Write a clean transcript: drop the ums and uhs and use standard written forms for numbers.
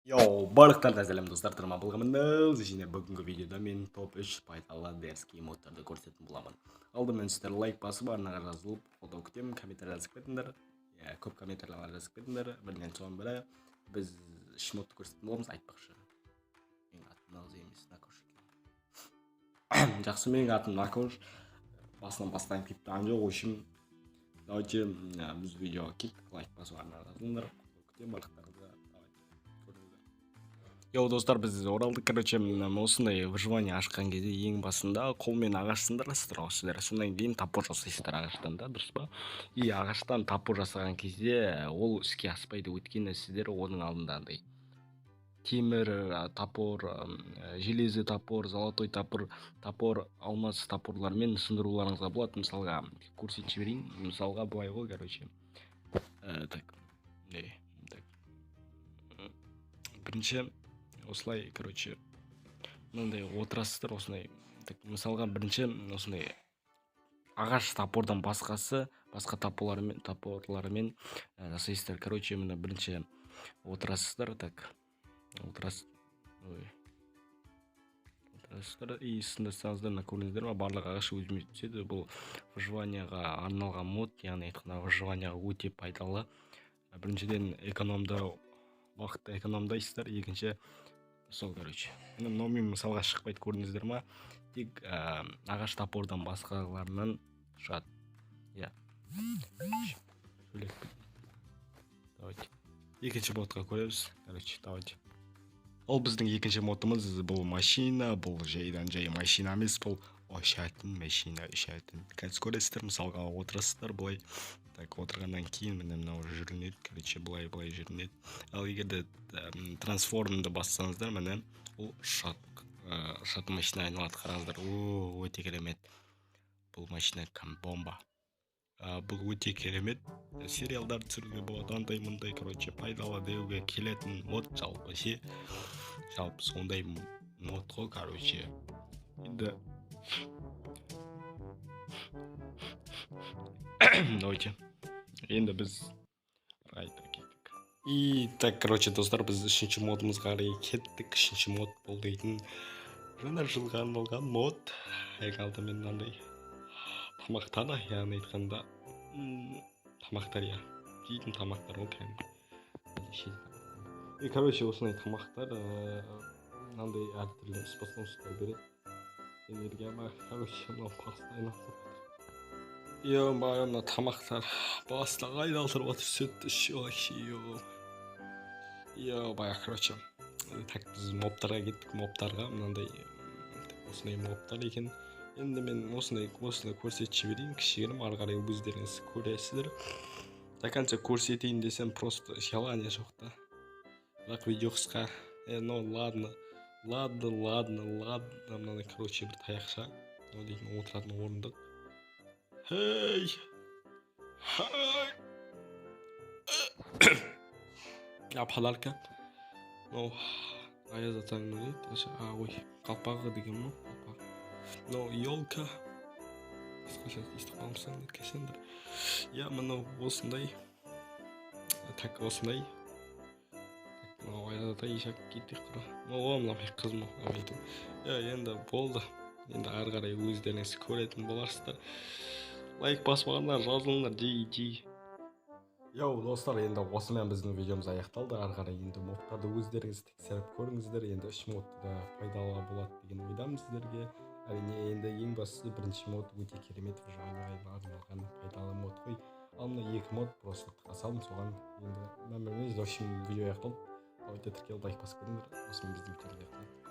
Йоу, барлықтарыңызға сәлем, достар, Тырма және бүгінгі видеода мен топ 3 пайдалы дерзкий модтарды көрсететін боламын. Алдымен сіздер лайк басып, арнаға жазылып, қолдау күтемін, комментарий жазып кетіңдер. Иә, көп комментарийлер жазып кетіңдер. Бірінен соң бірі біз 3 модты көрсететін боламыз, айтпақшы. Менің атым Нағыз емес, Накош екен. Жақсы, менің атым Накош. Басынан бастайын деп тұрған жоқ, в общем, давайте біз видеоға кеттік, лайк басып, арнаға жазылыңдар, қолдау күтемін барлықтарыңызға. Йоу, достар, біз оралдық, короче, осындай выживание ашқан кезде ең басында қолмен ағаш сындырасыздар ғой сіздер, содан кейін топор жасайсыздар ағаштан да, дұрыс па? И ағаштан топор жасаған кезде ол іске аспайды, өйткені сіздер оның алдында андай темір топор, железный топор, золотой топор, топор, алмаз топорлармен сындыруларыңызға болады. Мысалға, көрсетіп жіберейін, мысалға, былай ғой, короче. Так, так. Бірінші осылай, короче, мынандай отырасыздар осындай. Так, мысалға, бірінші осындай ағаш топордан басқасы, басқа топорлармен жасайсыздар. Короче, мына бірінші отырасыздар, так, отырасыз, ой, отырасыздар и сындырсаңыздар, мына көрдіңіздер ма, барлық ағаш өзіме түседі. Бұл выживанияға арналған мод, яғни айтқанда, выживанияға өте пайдалы. Біріншіден, экономда уақытты экономдайсыздар, екінші сол, короче, мынаумен мысалға шықпайды, көрдіңіздер ма, тек ағаш топордан басқаларынан шығады. Иә, сөйлеп, давайте екінші модқа көреміз, короче, давайте. Ол біздің екінші модымыз, бұл машина, бұл жайдан жай машина емес, бұл ұшатын машина, ұшатын. Қазір көресіздер, мысалға, отырасыздар былай, так, отырғаннан кейін міне мынау жүрінеді, короче, былай былай жүрінеді. Ал егер де трансформды бассаңыздар, міне ол ұшады, ұшатын машина айналады, қараңыздар. О, өте керемет бұл машина, бомба. Бұл өте керемет, сериалдар түсіруге болады, андай мындай, короче, пайдалы деуге келетін мод жалпы ше, жалпы сондай мод қой, короче. Енді давайте енді біз қайта кеттік. И так, короче, достар, біз үшінші модымызға қарай кеттік. Үшінші мод бұл дейтін жаңа жылға арналған мод. Ең алдымен мынандай тамақтар, яғни айтқанда, тамақтар, иә, жейтін тамақтар ғой кәдімгі. И, короче, осындай тамақтар мынандай әртүрлі способностьтар береді, энергия ма, короче, мынау басты айналдырып жатыр. Е, мына тамақтар басты айналдырып жатыр, сүт іш вообще. Е, бая, короче, так, біз мобтарға кеттік, мобтарға мынандай, осындай мобтар екен. Енді мен осындай осыны көрсетіп жіберейін кішігірім, ары қарай өздеріңіз көресіздер. До конца көрсетейін десем, просто желание жоқ та, бірақ видео қысқа. Ну ладно, ладно, ладно, ладно. Мынандай, короче, бір таяқша, мынау дейтін отыратын орындық. Хей, хей, а подарка мынау аяз атаның не еді, а, ой, қалпағы деген ма, қалпақ. Мынау елка, қысқаша естіп қалмасаң, кешіріңдер. Иә, мынау осындай, так, осындай, мынау аяз ата, ишак, кеттік құра. О, мынау менің қызым. Иә, енді болды, енді ары қарай өздеріңіз көретін боларсыздар. Лайк баспағандар, жазылыңдар жиі жиі. Йоу, достар, енді осымен біздің видеомыз аяқталды. Ары қарай енді модтарды өздеріңіз тексеріп көріңіздер. Енді үш мод да пайдалы болады деген ойдамын сіздерге. Әрине, енді ең бастысы бірінші мод өте керемет, выживанияға арналған пайдалы мод қой. Ал мына екі мод просто тыға салдым соған, енді мән бермеңіз. В общем, видео аяқталды. Давайте тіркеліп, лайк басып кетіңдер. Осымен біздің видеомыз аяқталды.